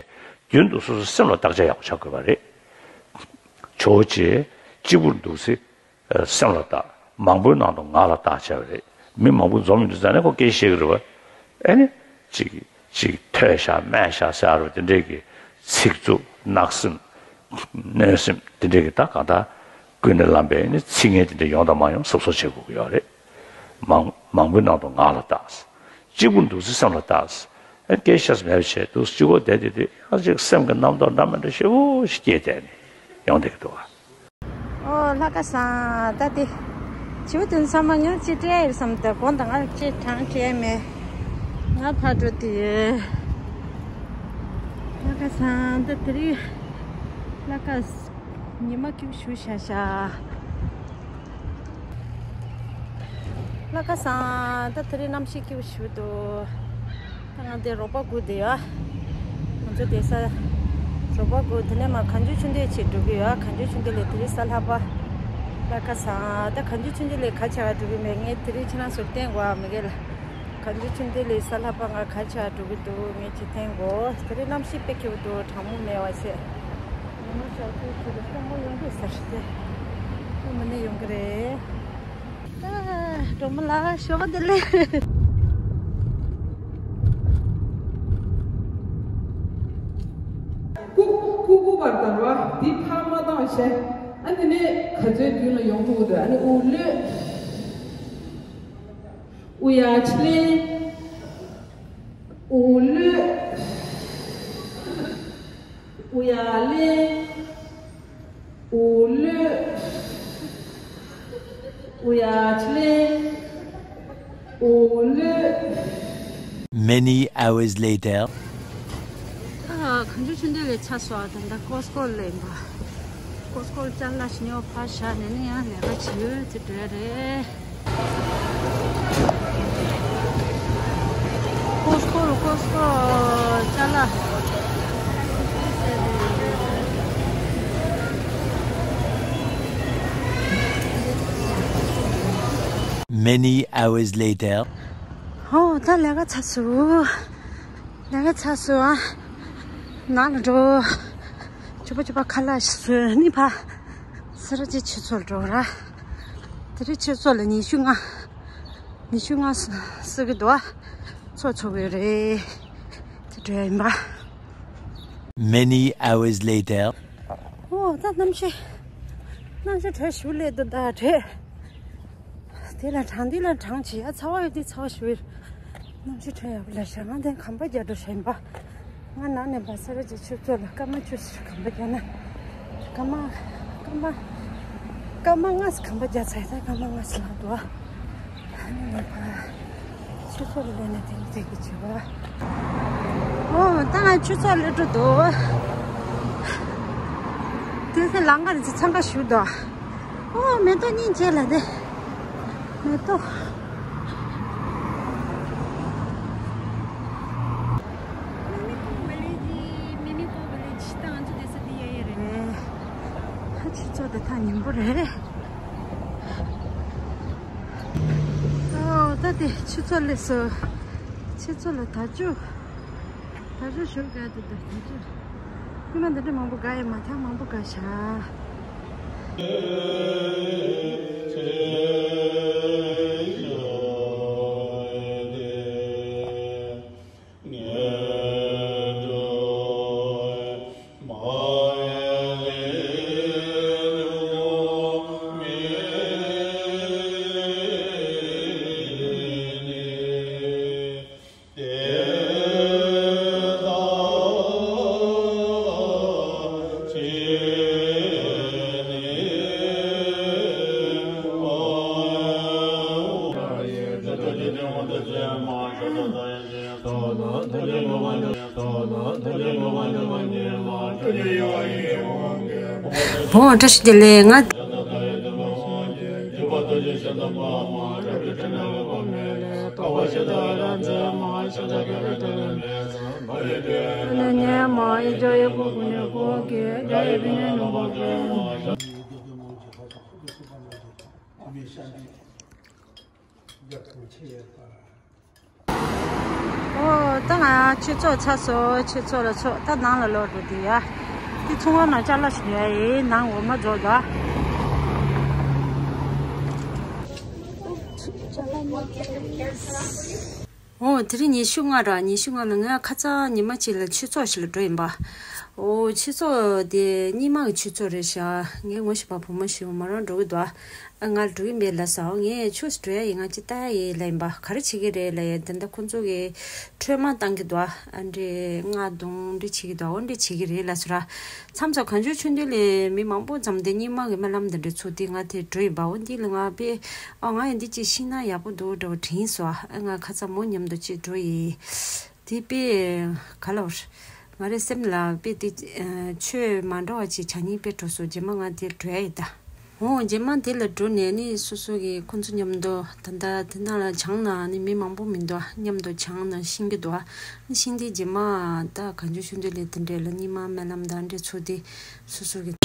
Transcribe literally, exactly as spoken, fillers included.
རྒྱུན་དུ་སོ་སོའི་སེམས་ལ་བརྟག་དཔྱད་ཡག་པོ་བྱ་དགོས་པ་རེད། ཇོ་བོ་རྗེས་གཅིག་པུར་འདུག་སེ་སེམས་ལ་བརྟག་མང་པོའི་ནང་དུ་ང་ལ་བརྟག་བྱ་བ་རེད། མི་མང་པོ་འཛོམས་ཡོང་དུས་ཙང་ནས་ཁོ་སྐད་ཆ་བཤད་ཀྱི་རེད་བ། ཨེ་ནི། ཅིག་ཅིག་ཐོས་ཤག་སྨྲས་ཤག་ཟེར་བ་དེ་འདྲས་ཀྱི་ཚིག་རྩུབ་བརྣག་སེམས། གནོད་སེམས་དེ་འདྲས་ཀྱི་ད་གང་ལྟར་ཀུན་ནས་བསླངས་པའི་ནི་ཚིག་ངན་དེ་འདྲས་ཡོང་དང་མ་ཡོང་གཟབ་གཟབ་བྱེད་དགོས་ཀྱི་ཡོད་རེད། མང་མང་པོའི་ནང་དུ་ང་ལ་བརྟག་གཅིག་པུར་འདུག་སེ་སེམས་ལ་བརྟག་ཨེ་སྐད་ཆ་མེད་པ་བྱས་འདུག་གཅིག་པོ་བསྡད་དེ་དུས་ཨ་ཅིག་སེམས་ཀྱི་རྣམ་རྟོག་འདྲ་མི་འདྲ་ཞེ་པོ་ཞིག་སྐྱེས་བསྡད་ནས་ཡོང་བསྡད་ཀྱི་འདུག་ཨ། ཨོ་ལྷ་ཁ་སང་ད་དེ། བྱིའུ་དོན་ཚང་མ་ངས་ཅི་སྤྲད་ཡོད་བསམ་དེ་དགོང་དང་ང་ཅི་གྲངས་སྤྲད་མེད། ང་ཕར་འགྲོ་དུས། ལྷ་ཁ་སང་ད་དེ་རིང་། ལྷ་ཁ་ཉི་མ་སྐྱིད་པོ་ཞུ་ཤག་ཤག་ལྷ་ཁ་སང་ད་དེ་རིང་གནམ་གཤིས་སྐྱིད་པོ་ཞུ་འདུག་ད་ང་འདིར་རོགས་པ་སྒུག་བསྡད་ཡོད། ང་ཚོ་བསྡད་ས། རོགས་པ་སྒུག་དེ་ནས་མར་གངས་ལྗོངས་ཆོས་སྡེ་ཆེད་འགྲོ་གི་ཡོད། གངས་ལྗོངས་ཆོས་སྡེ་ལས་དེ་རིང་གཟའ་ལྷག་པ། ལྷ་ཁ་སང་ད་གངས་ལྗོངས་ཆོས་སྡེ་ལས་ག་ཆེ་བ་འགྲོ་གི་མེད། ངས་དེ་རིང་ཁྱེད་རང་ཚོར་བསྟན་དགོས་མི་གལ། གངས་ལྗོངས་ཆོས་སྡེ་ལས་གཟའ་ལྷག་པ་ང་ག་ཆེ་བ་འགྲོ་གི་འདུག་ངས་ཅིག་བསྟན་དགོས། དེ་རིང་གནམ་གཤིས་དཔེ་སྐྱིད་པོ་འདུག་གྲང་མོ་མེད་པ་བྱས། ཉི་མ་ཤར་དུས་ཚོད་ལ་སྐྱིད་པོ་ཡོང་གི་ཟེར་ཏེ། ཁོ་མི་ནས་ཡོང་གི་རེད། ཨ། སྒྲོལ་མ་ལགས་ཞོགས་པ་བདེ་ལེགས། ཀུ་ཀུ་ཀུ་བར་དར་བ་འདི་ཕར་མ་བཏང་བྱས། ཨ་ནི་ནི་ག་ཚོད་མདུན་ལ་ཡོང་ཐུབ་འདུག་ཨ་ནི་དབུ་ལོས། དབུ་ཡ་ཆི་ལེན། དབུ་ལོས། དབུ་ཡ་ལེན། དབུ་ལོས། དབུ་ཡ་ཆི་ལེན། དབུ་ལོས། Many hours later. ཨ། གངས་ལྗོངས་ཆོས་སྡེ་ལས་ཆ་སོགས་ད་ལྟ་ཀོ་སི་ཀོ་ལ་ཡིན་པ། ཀོ་སི་ཀོ་ལ་ཅ་ལག་ཞིག་ཉོ་ཕར་བཞག་ནས་ནི་ཡང་ལས་ཀ་བྱེད་ཡོད་ཚེ་འགྲོ་ཡ་རེད། ཀོ་སི་ཀོ་ལ་ཀོ་སི་ཀོ་ལ་ཅ་ལག Many hours later. ཧོ། ད་ལས་ཀ་ཚར་སོང་། ལས་ཀ་ཚར་སོང་ཨ། ནང་ལ་འགྲོ། ཆུ་པ་ཆུ་པ་ཁ་ལག་ཞིག་བཟོས་ནི་ཕ། སེ་ར་བྱེས་ཆོས་ཚོགས་ལ་འགྲོ་ར། དེ་རིང་ཆོས་ཚོགས་ལ་ཉི་ཤུ་ལྔ། ཉི་ཤུ་ལྔ་ས་ས་གི་འདུག་ཨ། ཚོགས་ཚོགས་ཡོད་རེད། དེ་འགྲོ་ཡ་ཡིན་པ། Many hours later. ཨོ་ད་གནམ་གཤིས། གནམ་གཤིས་དྲོད་ཞུ་ལས་འདུག་ད་དྲོད། དེ་ལ་གྲང་དེ་ལ་གྲང་ཆེ་ཡ་ཚ་བ་ཡོད་དེ་ཚ་བ་ཞུ་ཡོད། གནམ་གཤིས་དྲོད་ཡག་པོ་ལ་ཞག་ང་དེ་གམ་པ་རྒྱག་འགྲོ་བཞིན་པ། ང་ནང་ནས་བ་ས་ར་ཅིག་ཆུ་ཚོད་ལ་སྐར་མ་བཅུ་ཟེར་གམ་པ་རྒྱག་ན། སྐར་མ། སྐར་མ། སྐར་མ་ལྔ་ཟེར་གམ་པ་རྒྱག་ཚར་ཡ་ད་སྐར་མ་ལྔ་ཟེར་ལྷག་འདུག་ཨ། ཨ་ནི་ངས་ཕ། ཆུ་ཚོད་ལ་སླེབས་ན་དེ་ནི་དེ་གི་བྱེད་པ། ཨོ་ད་ང་ཆུ་ཚོད་སླེབས་འགྲོ་འདུག་དེ་ཚེ་ལང་ཀ་རི་ཚེ་འཚང་ཁ་ཞུ་འདུག་ཨོ་མེ་ཏོག་སྙིང་རྗེ་ལ་དེ། མེ་ཏོག་མི་མི་ཀོ་བི་ལེ་ཇི། མི་མི་ཀོ་བི་ལེ་ཇི། ད་ང་ཚོ་དེ་ཚེ་དེ་ཡ་ཡ་རེད། ཧ། ཆུ་ཚོད་དེ་ཐག་ཉེ་པོ་རེད། ཨོ་ད་དེ་ཆུ་ཚོད་སླེབས་སོང་། ཆུ་ཚོད་ལ་དར་ལྕོག་དར་ལྕོག་ཞོར་དགའ་འདུག་ད་དར་ལྕོག་ཉི་མ་འདི་འདྲ་མང་པོ་དགའ་ཡོད་མ། ཐག་མང་པོ་དགའ་ཤག་བུ་བཀྲ་ཤིས་བདེ་ལེགས། ང་ ཨོ་ད་ང་ཆོས་ཚོགས་ཚར་སོང་། ཆོས་ཚོགས་ལ་ཚོགས་ད་ནང་ལ་ལོག་འགྲོ་དེ་ཡ། དེ་ཚོང་ཁང་ནང་ཅ་ལག་ཞིག་ལས་ཡིན་ནང་འོ་མ་རྫོགས་ད། ཨོ་དེ་རིང་ཉི་ཤུ་ལྔ་ར། ཉི་ཤུ་ལྔ་ལ་ང་ཁ་སང་ཉི་མ་གཅིག་ལ་ཆོས་ཚོགས་ཤིག་ལ་འགྲོ་ཡིན་པ། ཨོ་ཆོས་ཚོགས་དེ་རྙིང་མ་གི་ཆོས་ཚོགས་རེད་ཤག་ངས་ངོ་ཤེས་པ་བུ་མོ་ཞིག་མོ་རང་འགྲོ་གི་འདུག་ཨ་ང་འགྲོ་གི་མེད་ལབ་སོང་། ངས་ཆོས་སུ་འགྲོ་ཡ་ཡིན། ང་ཅིག་ལྟ་ཡ་ཡིན་ལབ་ཡིན་པ། ག་རེ་བྱེད་ཀྱི་རེད་ལབ་ཡ། ད་ལྟ་ཁོང་ཚོ་གི་འཕྲོད་མ་བཏང་གི་འདུག་ཨ་འདྲས་རྔ་རྡུང་འདྲས་བྱེད་ཀྱི་འདུག་འོ་འདྲས་བྱེད་ཀྱི་རེད་ལབ་སོང་ར། མཚམས་མཚམས་གངས་ལྗོངས་ཆོས་འདུན་ལས་མི་མང་པོ་འཛོམས་ཏེ་རྙིང་མ་གི་སྨོན་ལམ་འདི་འདྲས་ཚོགས་དུས་ང་དེར་འགྲོ་ཡིན་པ། འོ་འདི་ལ་ང་དཔེ་ཨ་ང་ཡང་འདི་ཅིག་ཤེས་ན་ཡག་པོ་འདུག་འདྲ་བོ་དྲན་སོང་། ཨ་ང་ཁ་སང་མོ་མཉམ་དུ་ཅིག་འགྲོ་ཡིན། དེ་དཔེ་ག་ལ་བར། ང་རའི་སེམས་ལ་དཔེ་དེ་ཆོས་མ་འདྲ་བ་ཅིག་བྱ་སྙིང་དཔེ་འགྲོ་སོང་། རྗེས་མ་ང་དེར་འགྲོ་ཡ་ཡིན་ད། འོ་རྗེས་མ་དེ་ལ་འགྲོ་ནས་ནི་སོ་སོ་གི་ཁོང་ཚོ་མཉམ་དུ་ད་ལྟ་དེ་ནང་ལ་བྱང་ན་ནི་མི་མང་པོ་མི་འདུག་མཉམ་དུ་བྱང་ན་ཤིང་གི་འདུག་ཨ་ཤིང་དེ་རྗེས་མ་ད་གངས་ལྗོངས་ཆོས་འདུན་ལས་དེ་འདྲས་ལ་རྙིང་མ་སྨོན་ལམ་དང་འདྲས་ཚོགས་དུས་སོ་སོ་གི།